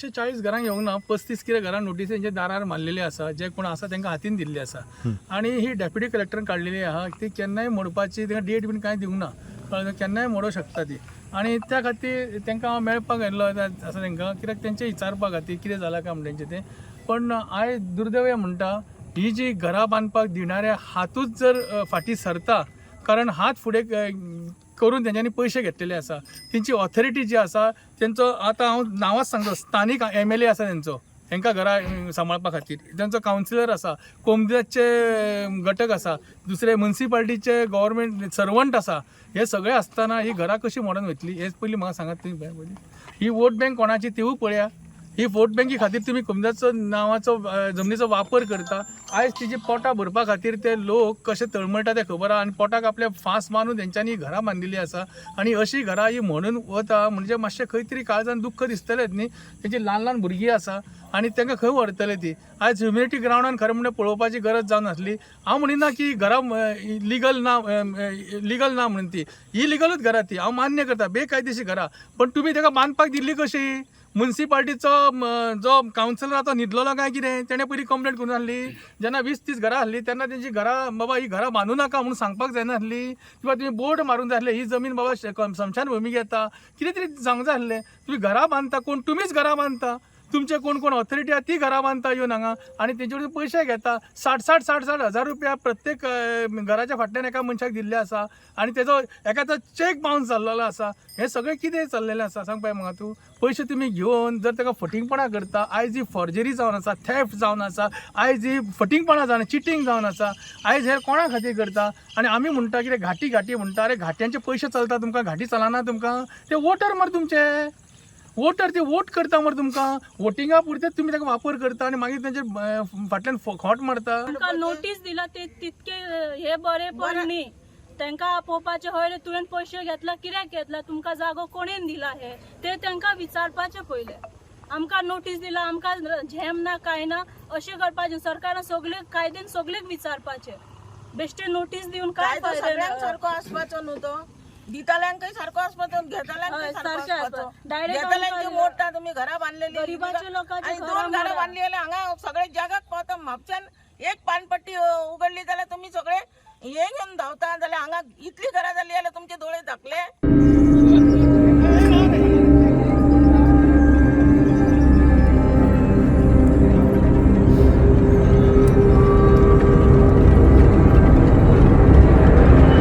140 घरांक येवंक ना, 35 कितें घरां नोटीस तेंच्या दारार मारलेली आसा, जे कोण आसा तांकां हातीन दिल्ली आसा. आनी ही डेप्युटी कलेक्टरान काडलेली आहा, ती केन्नाय मोडपाची, तांकां डेट बीन कांय दिवंक ना, कळ्ळें? केन्नाय मोडूंक शकता ती. आनी त्या खातीर तांकां हांव मेळपाक आयिल्लो आसा तांकां, कित्याक तेंचें विचारपा खातीर कितें जालां काय म्हण तेंचें तें. पण आयज दुर्दैव म्हणटा, ही जी घरां बांदपाक दिणारे हातूच जर फाटीं सरता, कारण हात फुडें करून तेंच्यांनी पयशे घेतलेले आसा. तेंची ऑथॉरिटी जी आसा तेंचो, आतां हांव नांवाच सांगता, स्थानीक एमएलए आसा तेंचो, हेंकां घरां सांबाळपा खातीर तेंचो कावन्सिलर आसा, कोमदाचे घटक आसा, दुसरे मुन्सिपाल्टीचे गव्हर्मेंट सर्वंट आसा. हे सगळे आसतना ही घरां कशी मोडून वयतली हेच पयलीं म्हाका सांगात तुमी. पयलीं ही वोट बँक कोणाची तिवूय पळया. ही वोट बँकी खातीर तुमी कोमदाचो नांवाचो जमनीचो वापर करता. आयज तिजी पोटां भरपा खातीर ते लोक कशे तळमळटा ते खबर आहा. आनी पोटाक आपल्या फांस बांदून तेंच्यांनी घरां बांदिल्ली आसा. आनी अशी घरां ही म्हणून वता म्हणजे मातशें खंय तरी काळजान दुख्ख दिसतलेंच न्ही. तेंची ल्हान ल्हान भुरगीं आसा आनी तांकां खंय व्हरतले ती? आयज ह्युमॅनिटी ग्रावंडान खरें म्हणल्यार पळोवपाची गरज जावन आसली. हांव म्हणिना की घरां लिगल ना, लिगल ना म्हणून. ती इलिगलूच घरां ती, हांव मान्य करता, बेकायदेशीर घरां. पण तुमी ताका बांदपाक दिल्ली कशी? मुन्सिपाल्टीचो जो कावन्सिलर आतां न्हिदलेलो काय कितें? तेणें पयलीं कंप्लेन करूंक नासली? जेन्ना 20-30 घरां आहली तेन्ना तेंची घरां, बाबा ही घरां बांदूं नाका म्हणून सांगपाक जायनासली? किंवा तुमी बोर्ड मारूंक जाय आसले, ही जमीन बाबा स्मशान भुमी घेता, कितें तरी सांगूंक जाय आसलें. तुमी घरां बांदता कोण? तुमीच घरां बांदता. तुमचे कोण कोण ऑथॉरिटी आहा ती घरां बांदता येवन हांगा आनी तेंचे कडेन पयशे घेता. 60-60, 60-60 हजार रुपया प्रत्येक घराच्या फाटल्यान एका मनशाक दिल्ले आसा आनी तेजो एकाचो चॅक बाउन्स जाल्लो आसा. हें सगळें कितें चल्लेलें आसा, सांग पळय म्हाका तूं. पयशे तुमी घेवन जर ताका फटींगपणां करता. आयज ही फॉर्जरी जावन आसा, थेफ्ट जावन आसा, आयज ही फटींगपणां जावन, चिटींग जावन आसा. आयज हे कोणा खातीर करता? आनी आमी म्हणटा कितें, घाटी घाटी म्हणटा. अरे, घाट्यांचे पयशे चलता तुमकां, घाटी चलना तुमकां. ते वोटर मरे तुमचे, वोटर, ते वोट करता मरे तुमकां. वोटिंगा पुरतेच तुमी ताका वापर करता आनी मागीर तेंचे फाटल्यान खोंट मारता. तांकां नोटीस दिला ते तितके हे बरें पण न्ही. तांकां आपोवपाचें, हय रे, तुवें पयशे घेतला, कित्याक घेतला, तुमकां जागो कोणेन दिला, हे ते तांकां विचारपाचें पयलें. आमकां नोटीस दिला, आमकां झेम ना, कांय ना, अशें करपाचें. सरकारान सगळे कायद्यान सगळेक विचारपाचें. बेश्टे नोटीस दिवन काय कायदो फायदो सगळ्यांक ना. सारको आसपाचो न्हू. तो दिताल्यांकय सारको आसपाचो, घेतल्यांकय हय, सारको सारकें आसपाचो. आसपाचो. Direct घेतल्यांची आमकां मोडटा तुमी घरां बांदलेली. गरिबाच्या लोकांची आनी घरां दोन घरां मोडा. बांदली जाल्यार हांगा सगळे जगाक पावता. म्हापशान एक पानपट्टी उगडली जाल्यार तुमी सगळे हे घेवन धांवता, जाल्यार हांगा इतली घरां जाली जाल्यार तुमचे दोळे धाकले.